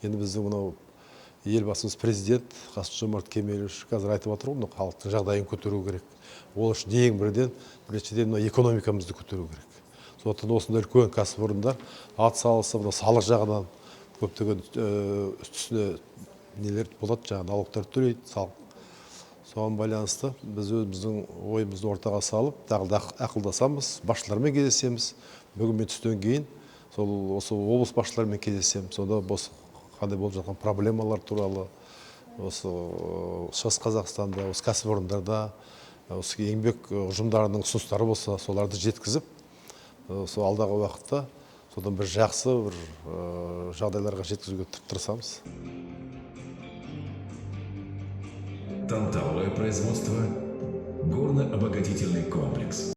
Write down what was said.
Енді біздің мынау Елбасымыз, президент Қасым Жомарт Кемелевич қазір айтып отыр ғой, мынау халықтың жағдайын көтеру керек. Ол үшін ең біріншіден мына экономикамызды көтеру керек. Сондықтан осындай үлкен кәсіпорындар атсалысып, мына салық жағынан көптеген үстіне нелер болады, жаңағы налогтар төлейді, салық. Соған байланысты біз өзіміздің ойымызды ортаға салып, тағы да ақылдасамыз, басшылармен кездесеміз. Бүгін мен түстен кейін сол осы облыс басшыларымен кездесемін. Сонда осы қандай болып жатқан проблемалар туралы, осы Шығыс Қазақстанда, осы кәсіпорындарда, осы еңбек ұжымдарының ұсыныстары болса, соларды жеткізіп, сол алдағы уақытта содан бір жақсы бір жағдайларға жеткізуге тырысамыз. Танталовое производство, горно-обогатительный комплекс.